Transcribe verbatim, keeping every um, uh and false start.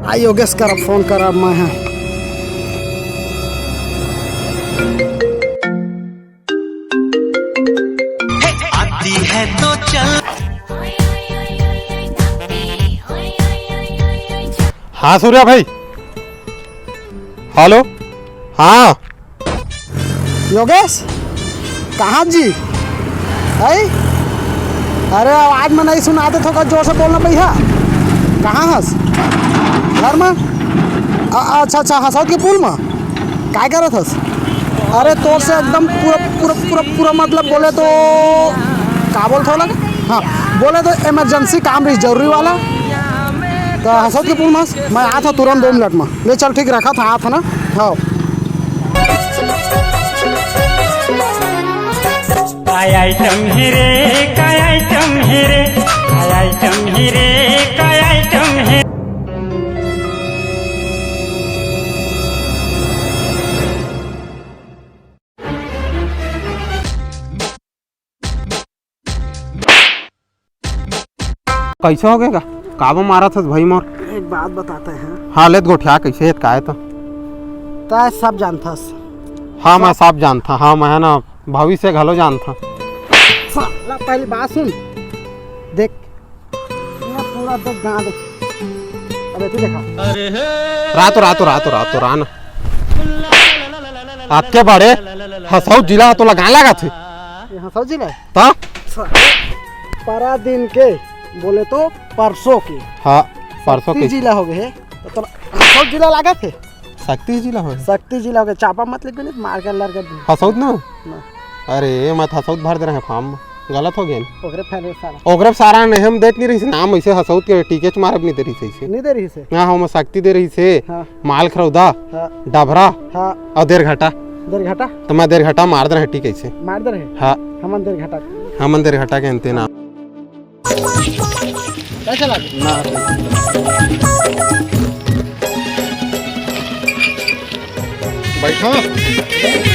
आ योगेश कर फोन करब मैं, हाँ। हाँ सूर्या भाई, हेलो, हाँ। योगेश, कहाँ जी? आई? अरे, आवाज में नहीं सुनाते, थोड़ा जोर से बोलना भैया। कहाँ हस? घर में? अ-, अच्छा, अच्छा, हसौद के पुल में? काय करत हस? अरे, तोर से एकदम पूरा, पूरा, पूरा, पूरा मतलब बोले तो का बोलत हो लगा? हाँ, बोले तो इमरजेंसी काम रही, जरूरी वाला। तो हसौद के पुल में हस? मैं आत हँव तुरंत दो मिनट में। ले चल, ठीक, रखत हँव, आत हँव ना। हाँ। काय आइटम हे रे, काय आइटम हे रे, काय आइटम हे रे, काय आइटम हे। कइसे होगे गा? काबर मारत हस भाई मोर? एक बात बताते हैं। हाँ, ले त गोठिया, कइसे हे त काय हे त? तैं सब जानथस। हाँ, मैं सब जानथँव। हाँ, मैं ना भविष्य घलो जानथँव। साला, पहली बात सुन। देख, ये पूरा देख, गाँव देख। अबे तू देखा। रा तो, रा तो, रा तो, रा तो, रा ना। अतके बड़े हसौद जिला ह तोला गाँव लागत हे? ये हसौद जिला हे? त? परा दिन के, बोले तो परसों के। हाँ, परसों सक्ती के। जिला होगे हे, त तोला हसौद जिला लागत हे? सक्ती जिला होगे। सक्ती जिला होगे, चापा मत लिख, नहीं मार के लड़ के। हसौद ना? ना। अरे, मैं त हसौद भर दे रहेंव form में। गलत होगे ना। ओकरे फैन हे सारा। ओकरे सारा नहीं, हम देत नहीं रहिस नाम, अइसे हसौद के टीकेच मारब नहीं दे रहिस अइसे। नहीं दे रहिस हे? ना, हम सक्ती दे रहिस हे। हाँ। मालखरौदा, हाँ। डभरा हाँ। अउ देरघाटा। देरघाटा? त मैं देरघाटा मार दे रहेंव टीकेच। मार दे रहे? हाँ। हमन देरघाटा। हमन देरघाटा के अंते ना। कैसे लगे? ना। बैठो।